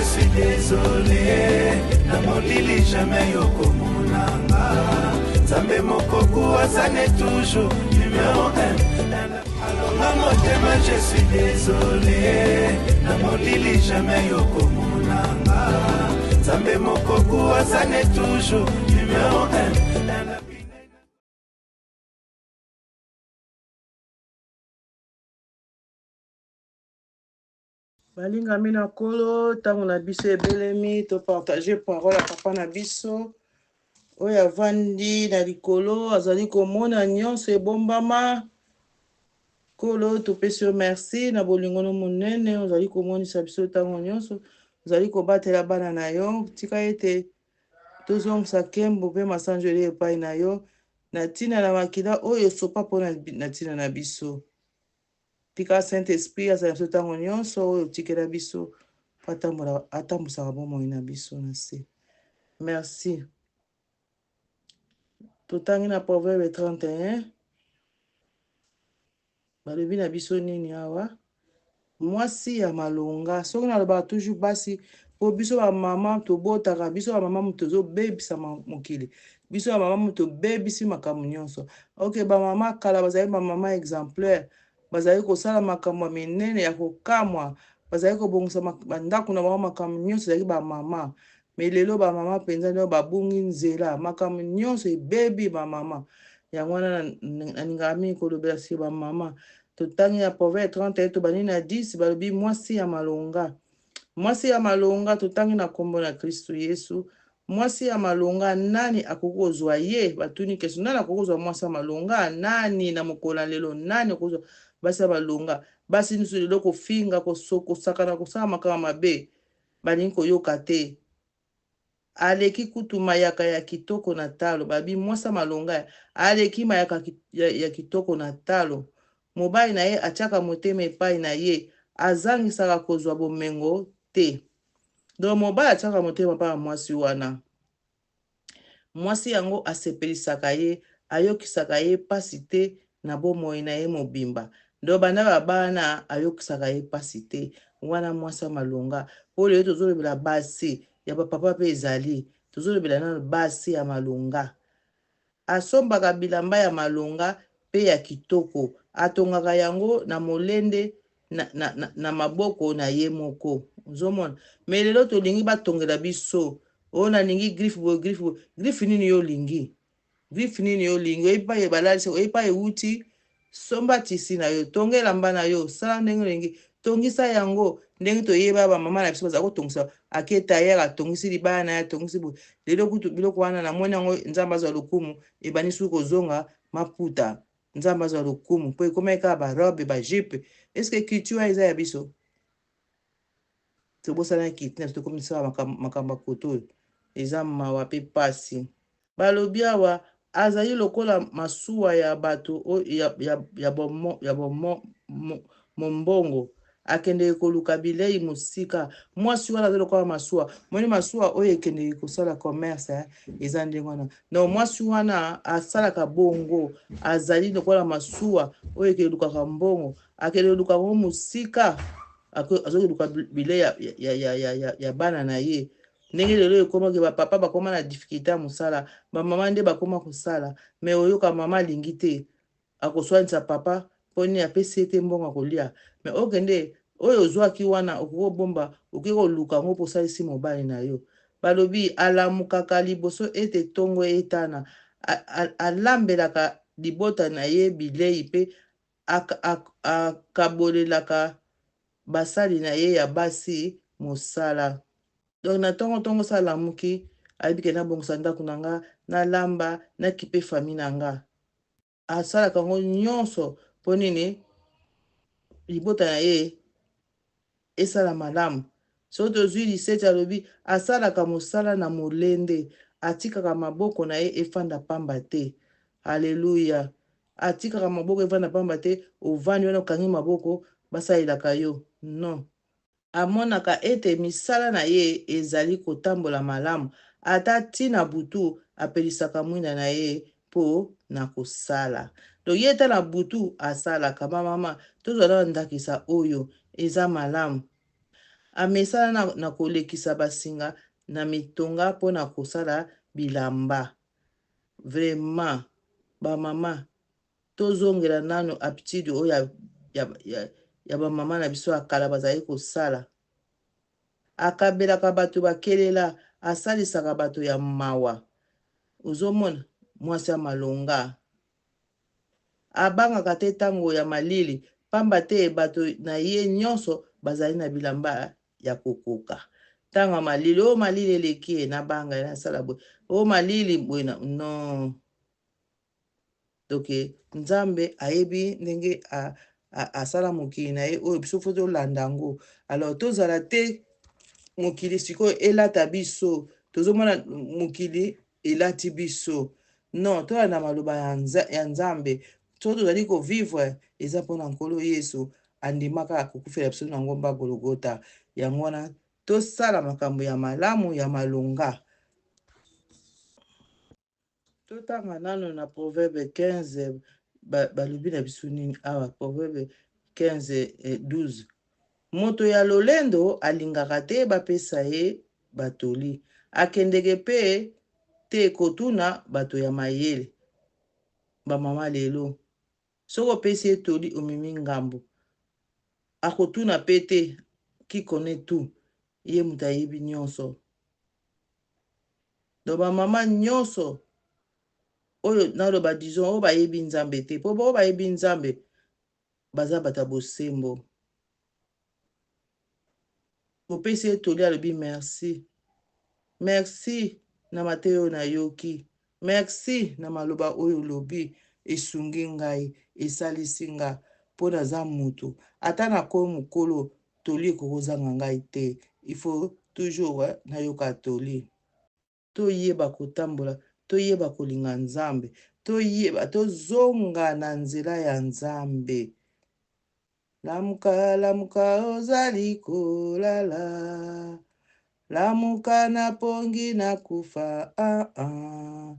suis désolé na molili jamais yokomonanga nzambe moko kuazane toujours numéro 1 alonga motema je suis désolé na molili jamais yokomonanga nzambe moko kuazane toujours numéro 1. Balingami na Nkolo, ntango na biso ebelemi, topartage parole ya papa na biso oyo avandi na likolo, azali komona nyonso ebombama. Nkolo, topesi yo merci na bolingo no monene ozali komonisa biso ntango nyonso, ozali kobatela bana na yo. Tika ete tozongisa nkembo mpe masanjoli epai na yo na ntina na makila oyo esopa mpo na ntina na biso. Tika Saint Esprit azala biso ntango nyonso oyo otikela biso mpo atambola atambusaka bomoi na biso na se. Merci. Totangi na Proverbe 31 balobi na biso nini awa? Mwasi ya malonga. Soki nalobaka toujours basi po biso ba mama tobotaka, biso ba mama moto tozobebisa mokili, biso ba mama moto tobebisi makambo nyonso. Ok, ba mama kala bazali ba mama exemplaire, bazali kosala makambo ya minene ya kokamwa, bazali kobongisa bandako na bango, makambo nyonso ezalaki ba mama. Me lelo ba mama mpenza nde babungi nzela, makambo nyonso ebebi ba mama. Yango wana nalingaka mingi kolobela sur ba mama. Totangi na Proverbe 31 tobandi na 10, balobi mwasi ya malonga. Mwasi ya malonga, totangi na kombo na Kristu Yesu. Mwasi ya malonga, nani akoki kozwa ye? Batuni question, nani akoki kozwa mwasi ya malonga? Nani na mokolo na lelo, nani akoki kozwa basi ya malonga? Basi nyonso lelo kofinga, kosakana, kosala makambo mabe, balingi koyoka te. Aleki kutu mayaka ya kitoko na talo. Babi mwasi ya malonga aleki mayaka ya kitoko na talo. Mobali na ye atiaka motema epai na ye, azangisaka kozwa bomengo te. Donc mobali atiaka motema epai ya mwasi wana. Mwasi yango asepelisaka ye, ayokisaka ye pasi te na bomoi na ye mobimba. Donc banda babana ayokisaka ye pasi te. Wana mwasi ya malonga. Po lelo tozolobela basi ya ba papa pe ezali. Tozolobela nanu basi ya malonga. Asombaka bilamba ya malonga pe ya kitoko, atongaka yango na molende na, na, na, na maboko na ye moko. Ozomona? Mais lelo tolingi batongela biso. Oyo nalingi griffe boye, griffe boye. Griffe nini yo olingi? Griffe nini yo olingi? Oyebi pa balalisi, oyebi pa ewuti? Somba tisi na yo, tonga elamba na yo, sala ndenge olingi. Tongisa yango ndenge toyeba ba mama na biso baza kotongisa. Ake tailleur atongisi libaya na ye, atongisi boye. Lelo kutu biloko wana namoni yango, Nzambe azwa lokumu, ebandi suki kozonga maputa. Nzambe azwa lokumu po ekomaki kaka ba robe, ba jupe. Est-ce que culture wana eza ya biso? Tobosanaki culture na biso, tokomi sala makambo ya koto oyo. Eza mawa pe pasi. Balobi awa azali lokola masuwa ya bato ya, ya, ya, bomo, ya bomo, mo, mombongo akendeke koluka bilei mosika. Mwasi wana azali lokola masuwa. Moni masuwa oyo ekendeke kosala commerce, eh, eza ndenge wana. Donc mwasi wana asalaka bongo, azali lokola masuwa oyo ekelukaka mbongo, akende koluka yango mosika, azokoluka bilei ya, ya, ya, ya, ya, ya bana na ye. Ndenge lelo ekomaki ba papa bakoma na difficulté ya mosala, ba mama nde bakoma kosala, mais oyoka mama alingi te, akoswanisa papa mpo nini apesi ye te mbongo ya kolia. Mais okende oyo ozwaki wana okoki kobomba, okoki koluka yango mpo osalisi mobali na yo. Balobi alamukaka liboso ete tongo etana, alambelaka libota na ye bilei mpe akabolelaka basali na ye ya basi mosala. Donc na tongo tongo sa alamuki, ayebi ke nabongisa ndako na nga, nalamba, nakipe famille na nga. Asalaka yango nyonso mpo nini? Libota na ye esala malamu. Soki tozwi 17 alobi asalaka mosala na molende, atikaka maboko na ye efanda pamba te. Alleluia. Atikaka maboko evanda pamba te, ovandi wana okangi maboko basalelaka yo. Non. Amonaka ete misala na ye ezali kotambola malamu, ata tii na butu apelisaka mwinda na ye mpo na kosala. Donc ye ata na butu asalaka. Ba mama, tozwa nano ndakisa oyo eza malamu. Amesana na, na kolekisa basinga na mitonga mpo na kosala bilamba. Vraiment, bamama, tozongela nano aptitude oyo ya, ya, ya, ya bamama na biso ya kala bazali kosala. Akabelaka bato bakelela, asalisaka bato ya mawa. Ozomona mwasi ya malonga. Abangaka te ntango ya malili, pamba te bato na ye nyonso bazali na bilamba ya kokoka. Ntango ya malili, o malili eleki ye, nabanga ye, nasala boye, o malili boye na non. Donc Nzambe ayebi ndenge asala mokili na ye oyo biso fo tolanda yango. Alors tozala te mokili sikoyo elata biso, tozomona mokili elati biso. Non, tolanda maloba ya Nzambe. Soki tozali kovivre eza mpona Nkolo Yesu andimaka kokufela biso na ngomba Golgotha. Yango wana tosala makambo ya malamu ya malonga. Totanga nano na Proverbe 15, balobi na biso nini awa? Proverbe 15, 12. Moto ya lolendo alingaka te bapesa ye batoli, akendeke mpe te kotuna bato ya mayele. Bamama lelo, soki opesi ye toli omemi ngambo, akotuna mpe te. Qui connaît tout, ye moto ayebi nyonso. Donc bamama nyonso oyo naloba, disons oyo bayebi Nzambe te, mpo oyo bayebi Nzambe baza bato ya bosembo. Opesi ye toli, alobi merci, merci na mateya oyo nayoki, merci na maloba oyo olobi, esungi ngai, esalisi nga mpo naza motu. Ata nakomi mokolo, toli ekokozanga ngai te. Il faut toujours nayoka toli. Toyeba kotambola, toyeba kolinga Nzambe, toyeba tozonga na nzela ya Nzambe. Lamuka, lamuka, ozali kolala, lamuka na pongi na kufa. Ah, ah.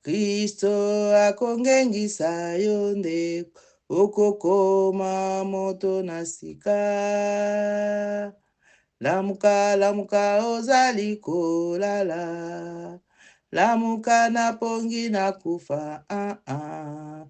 Kristo akongengisa yo nde okokoma moto na sika. Lamuka, lamuka, ozali kolala, lamuka na pongi na kufa. Ah, ah.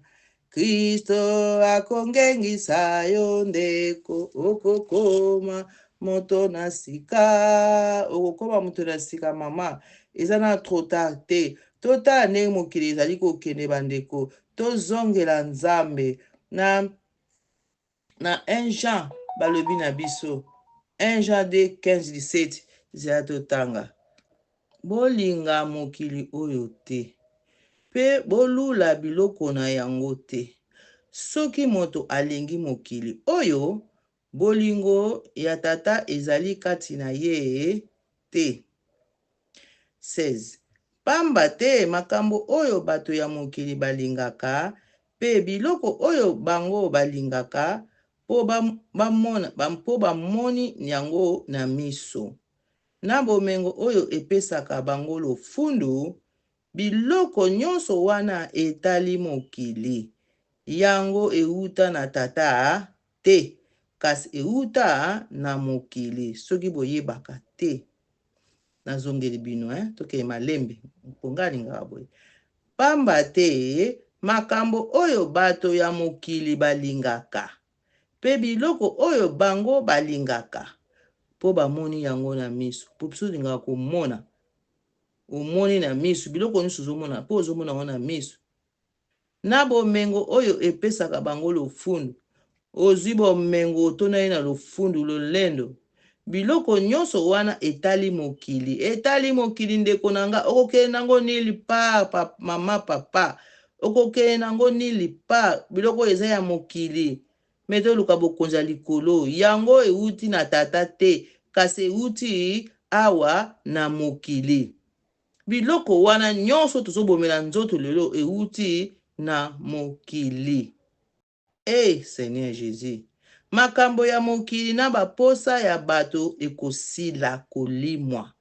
Kristo akongengisa yo ndeko okokoma moto na sika. Okokoma moto na sika, mama, eza na trop tard te. Totala ndenge mokili ezali kokende, bandeko, tozongela Nzambe. Na 1 Jean, balobi na biso 1 Jean 2 15 17, zela totanga. Bolinga mokili oyo te mpe bolula biloko na yango te. Soki moto alingi mokili oyo, bolingo ya Tata ezali kati na ye te. 16 pamba te makambo oyo bato ya mokili balingaka mpe biloko oyo bango balingaka mpo bamoni yango na miso, na bomengo oyo epesaka bango lofundu, biloko nyonso wana etali mokili. Yango euta na Tata te, kasi euta na mokili. Soki boyebaka te, nazongeli bino, eh? Tokende malembe mpo ngai alingaka boye. Pamba te makambo oyo bato ya mokili balingaka mpe biloko oyo bango balingaka mpo bamoni yango na miso, mpo biso olingaka komona, omoni na miso biloko nyonso ozomona mpo ozomona yango na miso, na bomengo oyo epesaka bango lofundu. Ozwi bomengo, otondani na lofundu, lolendo, biloko nyonso wana etali mokili, etali mokili. Ndeko na nga, okokende nango nulle part. Pa, mama, papa, okokende nango nulle part. Biloko oyo eza ya mokili, me toluka bokonzi ya likolo. Yango euti na Tata te, kasi euti awa na mokili. Biloko wana nyonso tozobomela nzoto lelo euti na mokili. E Seigneur Jésus, makambo ya mokili na baposa ya bato ekosila kolimwa,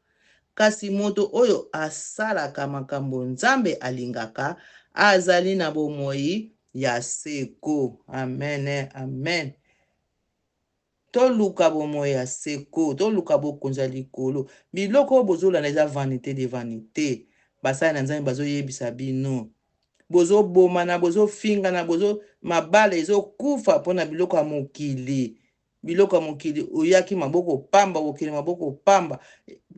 kasi moto oyo asalaka makambo Nzambe alingaka azali na bomoi ya seko. Amen, amen. Toluka bomoi ya seko, toluka bokonzi ya likolo. Biloko oyo bozolanda eza vanite de vanite. Basali na Nzambe bazoyebisa bino. Bozobomana, bozofingana, bozo mabala ezokufa mpona biloko ya mokili. Biloko ya mokili, oyaki maboko pamba, okende maboko pamba.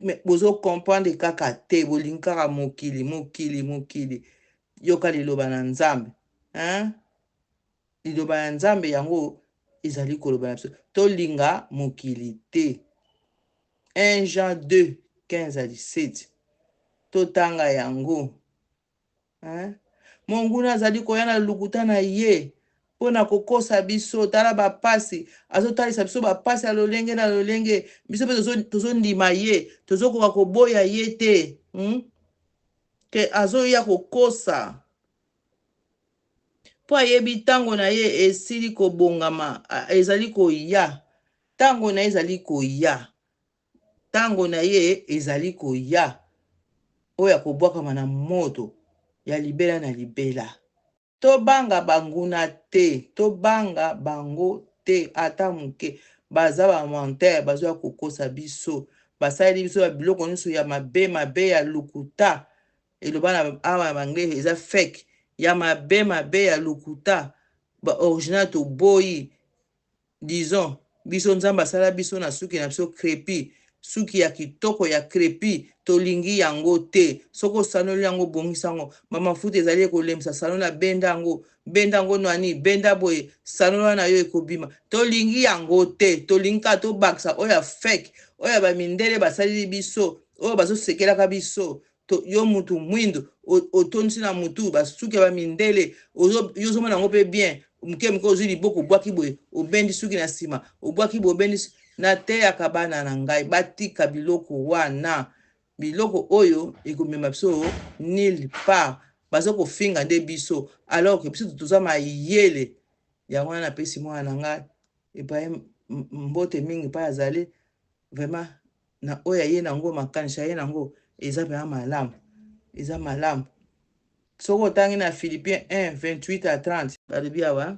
Mais bozo comprendre kaka te, bolingi kaka mokili, mokili, mokili. Yoka liloba na Nzambe. Hein? Liloba ya Nzambe yango ezali koloba na biso. Tolinga mokili te. 1 Jean 2, 15 à 17. Totanga yango. Hein? Monguna azali koya na lokuta na ye mpo na kokosa biso. Tala bapasi, azotalisa biso bapasi ya lolenge na lolenge. Biso mpe tozondima ye, tozokoka koboya ye te. Ke azoya kokosa mpo ayebi ntango na ye esili kobongama, ezali koya. Ntango na ye ezali koya. Ntango na ye ezali koya, oyo akobwakama na moto ya libela na libela. Tobanga banguna te, tobanga bango te ata moke. Baza ba menteur, bazoya kokosa biso. Basaleli biso ba biloko nyonso ya mabe mabe ya lokuta. Eloba na awa na anglais eza fake, ya mabe mabe ya lokuta. Ba original toboyi. Disons biso Nzambe asala biso na suki na biso crepi, suki ya kitoko ya crepi, tolingi yango te. Soki osanoli yango, bongisa yango, ba mafuta ezali ekolembisa, sanola, benda yango, benda yango nwani, benda boye, sanola na yo ekobima. Tolingi yango te, tolingi kaka tobakisa oyo ya fake, oyo ya ba mindele basaleli biso, oyo bazosekelaka biso. To, yo mutu mwindu otondisi na mutu basuki ya bamindele, yo ozomona yango mpe bien moke moke, ozwi liboko obwaki boye, obendi suki na nsima, obwaki boye, obendi. Nateyaka bana na ngai batika biloko wana, biloko oyo ekomema biso nulle part. Baza kofinga nde biso alors que biso toza mayele. Yango wana napesi mwana na ngai Ibrahim mbote mingi mpe azali vraiment na oyo aye nango, makanisi aye nango eza mpenza malamu, eza malamu. Soki otangi na Philippiens 1 28 à 30, balobi awa: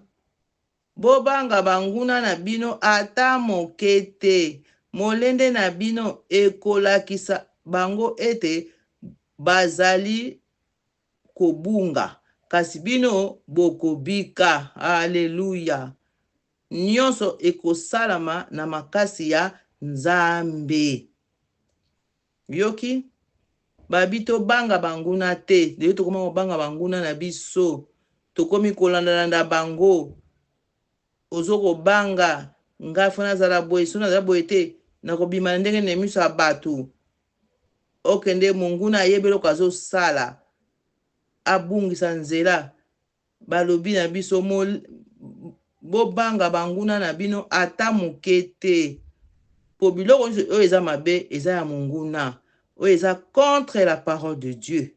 bobanga banguna na bino ata moke te. Molende na bino ekolakisa bango ete bazali kobunga, kasi bino bokobika. Alleluya! Nyonso ekosalama na makasi ya Nzambe. Yoki babi, tobanga banguna te. Lelo tokoma kobanga banguna na biso, tokomi kolandalanda bango. Ozo kobanga, ngai fo nazala boye, so nazala boye te, nakobima na ndenge na miso ya bato. Okende, monguna ayebi eloko azosala, abungisa nzela. Balobi na biso, bobanga banguna na bino ata moke te, po biloko nyonso oyo eza mabe eza ya monguna, oyo eza contre la parole de Dieu.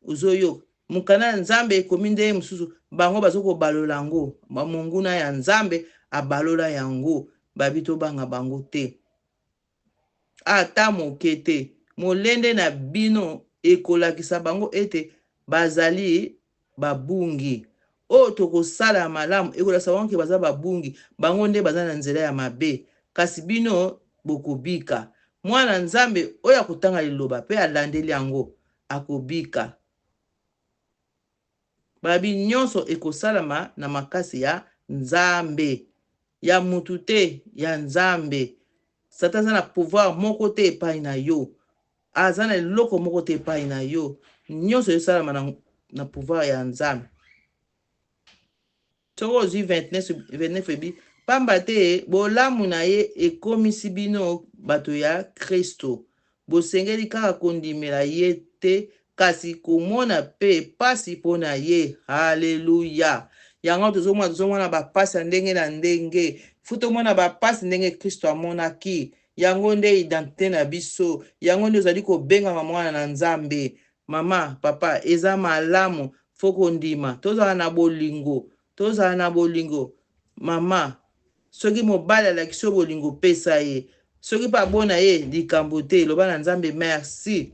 Ozoyoka mokanda ya Nzambe ekomi ndenge mosusu, bango baza kobalola yango. Monguna ya Nzambe abalola yango. Babi tobanga bango te ata moke te. Molende na bino ekolakisa bango ete bazali babungi. Oyo tokosala malamu ekolakisa bango ke baza babungi, bango nde baza na nzela ya mabe, kasi bino bokobika. Mwana Nzambe oyo akotanga liloba mpe alandeli yango akobika. Babi nyonso ekosalama na makasi ya Nzambe, ya mutu te, ya Nzambe. Satan aza na pouvoir moko te epai na yo, aza na eloko moko te epai na yo. Nyonso esalama na pouvoir ya Nzambe. Soki ozwi 29, ebi pamba te bolamu na ye ekomisi bino bato ya Kristo. Bosengeli kaka kondimela ye te, kasi komona mpe pasi mpo na ye. Halleluya! Yango tozomona bapasi ya ndenge na ndenge. Fu tomona bapasi ndenge Kristo amonaki. Yango nde identité na biso, yango nde ozali kobengama mwana na Nzambe. Mama, papa, eza malamu fo kondima. Tozala na bolingo, tozala na bolingo. Mama, soki mobali alakisi yo bolingo, pesa ye. Soki mpe abona ye likambo te, loba na Nzambe merci.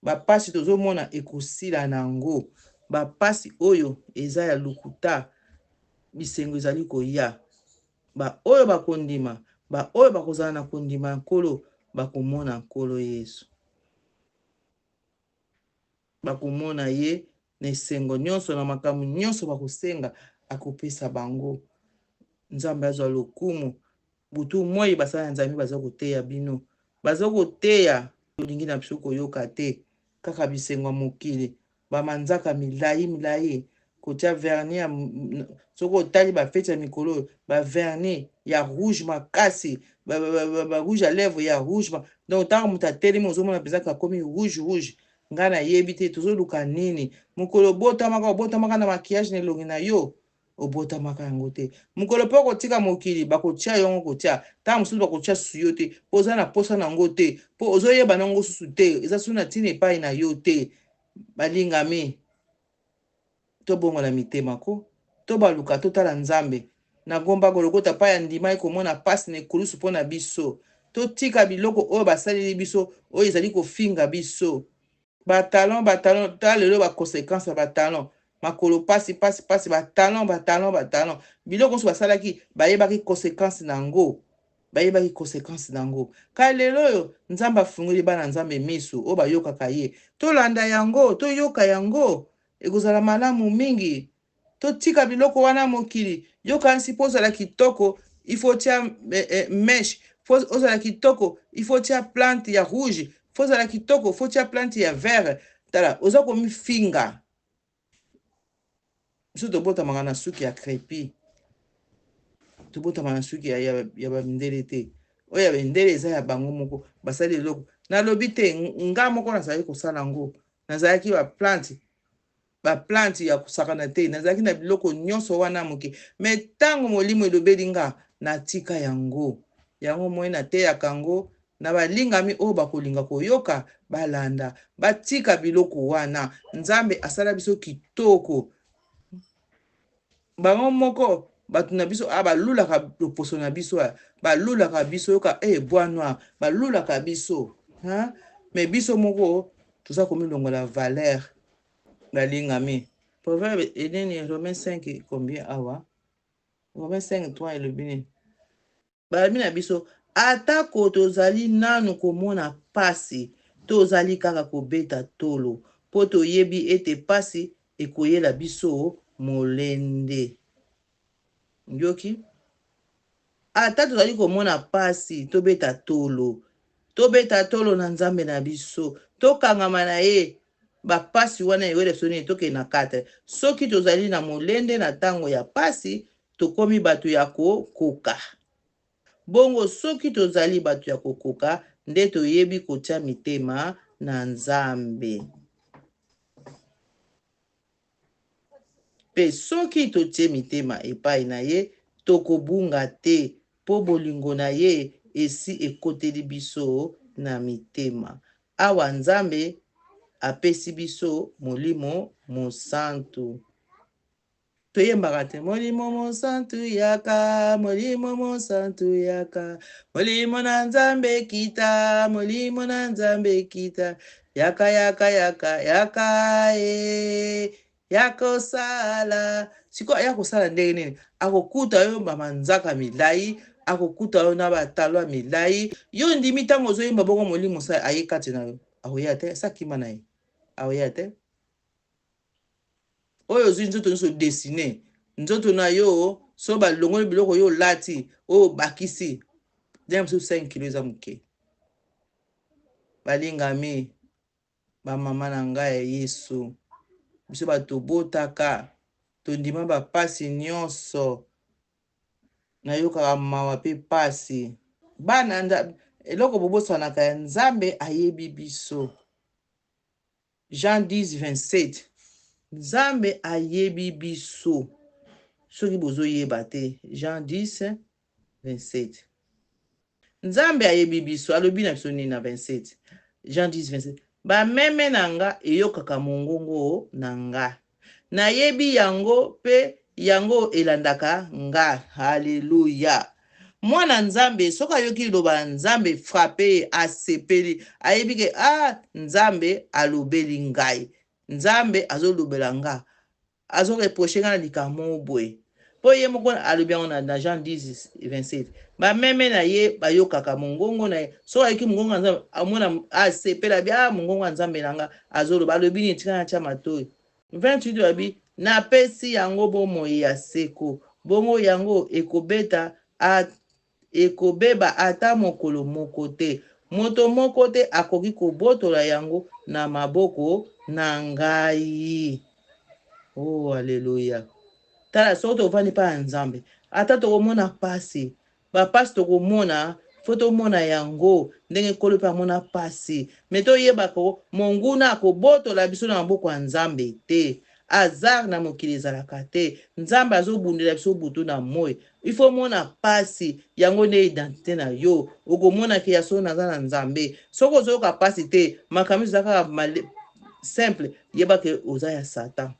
Bapasi tozomona ekosila nango, bapasi oyo eza ya lokuta. Bisengo ezali koya. Baoyo bakondima Baoyo bakozala na kondima ya Nkolo bakomona Nkolo Yesu. Bakomona ye na esengo nyonso, na makambo nyonso bakosenga akopesa bango. Nzambe azwa lokumu. Butu moi basali ya Nzambe baza koteya bino, baza koteya, tolingi na biso koyoka te, kaka bisengo ya mokili, ba manzaka milayi milayi, kotia vernis ya, soki otali ba feti ya mikolo oyo, ba vernis ya rouge makasi, ba rouge à lèvres ya rouge, donc ntango moto atelemi ozomona mpenza kakomi rouge rouge. Ngai nayebi te tozoluka nini. Mokolo obotamaka, obotamaka na maquillage na elongi na yo? Obotamaka yango te. Mokolo mpe okotika mokili, bakotia yango kotia ntango mosusu bakotia susu yo te, mpo oza na posa na yango te, mpo ozoyeba na yango susu te, eza susu na ntina epai na yo te. Balingami, tobongola mitema ko, tobaluka, totala Nzambe na ngomba Gologota, mpa ya ndimaki komona pasi na ekulusu mpo na biso. Totika biloko oyo basaleli biso, oyo ezali kofinga biso. Ba talon, ba talon, tala lelo ba conséquences ya ba talon. Makolo pasi pasi pasi, ba talon, ba talon, ba talon. Biloko nyonso basalaki, bayebaki conséquence na yango. Bayebaki conséquence na yango. Ka lelo oyo Nzambe afungoli bana Nzambe miso oyo bayokaka ye. Tolanda yango, toyoka yango, ekozala malamu mingi. Totika biloko wana mokili. Yokanisi mpo ozala kitoko, il faut tia mèche, faut ozala kitoko, il faut tia plante ya rouge, faut ozala kitoko, faut tia plante ya vert. Tala, oza komifinga. Biso tobotamaka na suki ya crépi, tobotamaka na suki ya bamindele te. Oyo ya mindele eza ya bango moko basali eloko. Nalobi te, nga moko nazalaki kosala yango, nazalaki ba plante, ba plante ya kosakana te, nazalaki na biloko nyonso wana moke. Me ntango molimo elobeli nga, natika yango. Yango moi nateyaka yango na balingami oyo bakolinga koyoka, balanda, batika biloko wana. Nzambe asala biso kitoko. Bango moko bato na biso a balulaka loposo na biso, balulaka biso, yoka bois noir, balulaka biso, hein? Mais biso moko toza komilongola valeur. Balingami, proverbe enini, Romain 5 combien awa? Romain 5 3 elobi nini? Balobi na biso, atako tozali nanu komona pasi, tozali kaka kobeta tolo, mpo toyebi ete pasi ekoyela biso molende. Yoki? Ata tozali komona pasi, tobeta tolo. Tobeta tolo na Nzambe na biso, tokangama na ye. Bapasi wana ekoyela biso nini? Tokende na 4. Soki tozali na molende na ntango ya pasi, tokomi bato ya kokoka. Bongo soki tozali bato ya kokoka, nde toyebi kotia mitema na Nzambe. Mpe soki totie mitema epai na ye, tokobunga te, mpo bolingo na ye esi ekoteli biso na mitema. Awa Nzambe apesi biso Molimo Mosantu. Toyembaka te, Molimo Mosantu yaka, Molimo Mosantu yaka, Molimo na Nzambe kita, Molimo na Nzambe kita, yaka yaka yaka yaka e, yaka osala. Sikoyo aya kosala ndenge nini? Akokuta yo bamanzaka milai, akokuta yo na batalo ya milai. Yo ndimi ntango ozoyemba bongo Molimo sa aye kati na yo, akoya te, sakima na ye, akoya te. Oyo ozwi nzoto nyonso dessine nzoto na yo, so balongoli biloko yo olati oyo obakisi ndenge mosusu 5 kilo eza moke. Balingami, bamama na ngai ya Yesu, biso bato tobotaka, tondima bapasi nyonso. Nayokaka mawa mpe pasi. Bana, eloko bobosanaka ya Nzambe ayebi biso. Jean 10 27, Nzambe ayebi biso. Soki bozoyeba te, Jean 10 27, Nzambe ayebi biso. Alobi na biso nini na 27? Jean 10 27, bameme na nga eyokaka mongongo na nga, nayebi yango mpe yango elandaka nga. Haleluya! Mwana Nzambe soki ayoki liloba ya Nzambe frappe ye, asepeli, ayebi ke Nzambe alobeli ngai, Nzambe azolobela nga, azoreproche nga na likambo moko boye. Mpo ye moko alobi yango na Jean 10 27, bameme na ye bayokaka mongongo na ye. Soki ayoki mongongo ya Nzambe, amona, asepela bi, ah, mongongo ya Nzambe na nga azoloba, alobi nini, tika natya matoi. 28 alobi, napesi yango bomoi ya seko, bongo yango ekobeta ekobeba ata mokolo moko te. Moto moko te akoki kobotola yango na maboko na ngai. Oh, aleluya. Tala, soki tovandi mpa ya Nzambe, ata tokomona pasi, bapasi tokomona, fo tomona yango ndenge Nkolo mpe amona pasi. Me toyeba ko monguna akobotola biso na maboko ya Nzambe te. Hasard na mokili ezalaka te. Nzambe azobundela biso butu na moi. Il faut omona pasi, yango nde identité na yo. Okomona ke ya solo naza na Nzambe. Soki ozoyoka pasi te, makambo eza kaka simple, yeba ke oza ya Satan.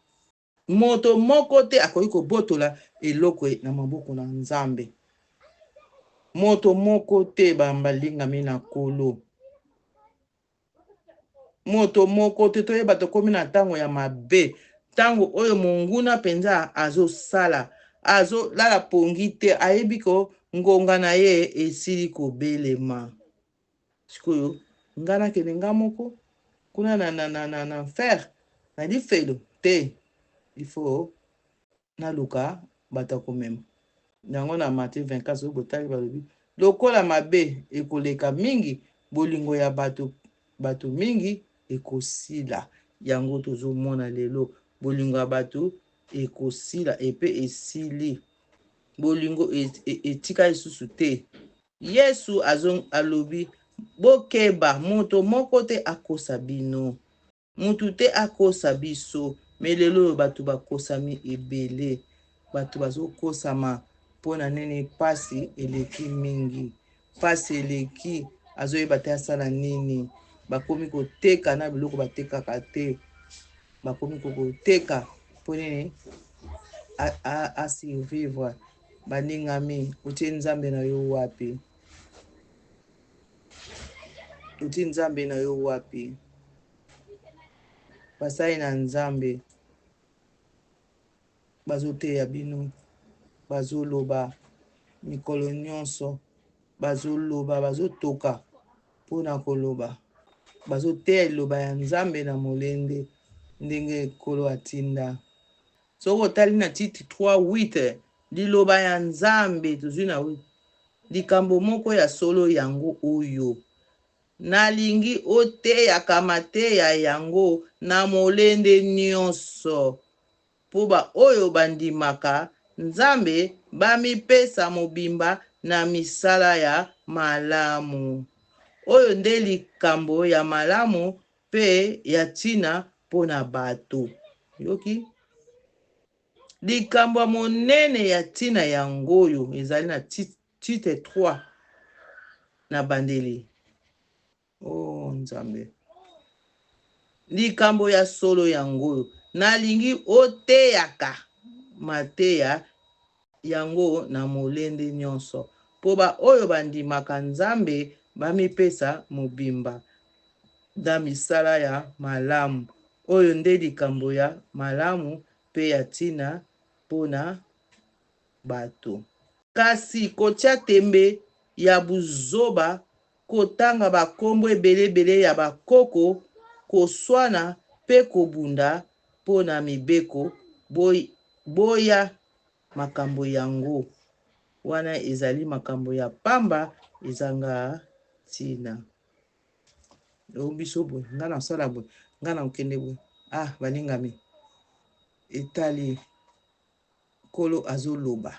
Moto moko te akoki kobotola eloko na maboko na Nzambe. Moto moko te, balingami na Nkolo. Moto moko te. Toyeba tokomi na ntango ya mabe, ntango oyo monguna mpenza azosala, azolala pongi te, ayebi ko ngonga na ye esili kobelema. Sikoyo nga nakende nga moko kuna na enfer, na lifelo te. Il faut naluka bato ya komema yango. Na Matthieu 24, oyo botali, balobi lokola mabe ekoleka mingi, bolingo ya bato mingi ekosila. Yango tozomona lelo, bolingo ya bato ekosila, epe esili. Bolingo etika lisusu te. Yesu alobi, bokeba, moto moko te akosa bino. Mutu te akosa biso. Me lelo oyo bato bakosami ebele, bato bazokosama mpona nini? Pasi eleki mingi, pasi eleki, azoyeba te asala nini. Bakomi koteka na biloko batekaka te, bakomi kokoteka mpo nini? Asurvivre. Balingami, otie Nzambe na yo wapi? Otie Nzambe na yo wapi? Basali na Nzambe bazoteya bino, bazoloba mikolo nyonso, bazoloba, bazotoka mpona koloba, bazoteya liloba ya Nzambe na molende ndenge Nkolo atinda. Soki otali na Tite 3 8, liloba ya Nzambe tozwi na likambo moko ya solo yango oyo nalingi oteyaka mateya yango na molende nyonso, mpo baoyo bandimaka Nzambe bamipesa mobimba na misala ya malamu. Oyo nde likambo ya malamu mpe ya ntina mpo na bato. Yoki likambo ya monene ya ntina yango oyo ezali na Tite 3 na bandeli. Oh Nzambe, likambo ya solo yango oyo nalingi oteyaka mateya yango na molende nyonso, mpo baoyo bandimaka Nzambe bamipesa mobimba na misala ya malamu. Oyo nde likambo ya malamu mpe ya ntina mpona bato. Kasi kotia tembe ya buzoba, kotanga bakombo ebele-ebele ya bakoko, koswana mpe kobunda mpo na mibeko, boya makambo yango wana ezali makambo ya pamba ezanga ntina. O biso boye, nga nasala boye, nga na kokende boye. Ah, balingami, etali Nkolo azoloba,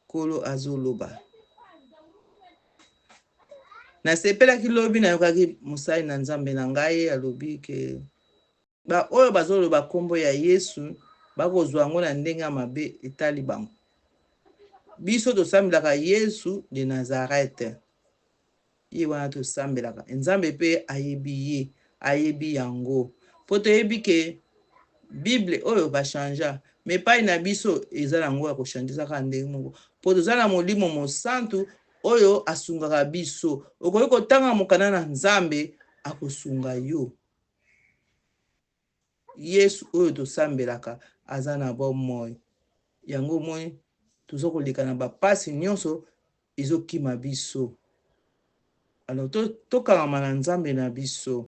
Nkolo azoloba. Nasepelaki lobi nayokaki mosali na Nzambe na ngai alobi ke baoyo bazoloba nkombo ya Yesu bakozwa yango na ndenge ya mabe, etali bango. Biso tosambelaka Yesu de Nazareth, ye wana tosambelaka. Nzambe mpe ayebi ye, ayebi yango, mpo toyebi ke Bible oyo bachangea, me epai na biso eza nango ya kochange, eza kaka ndenge moko, mpo toza na Molimo Mosantu oyo asungaka biso. Okoki kotanga mokanda na Nzambe, akosunga yo. Yesu oyo tosambelaka aza na bomoi. Yango omoni toza koleka na bapasi nyonso ezokima biso. Alors tokangama na Nzambe na biso.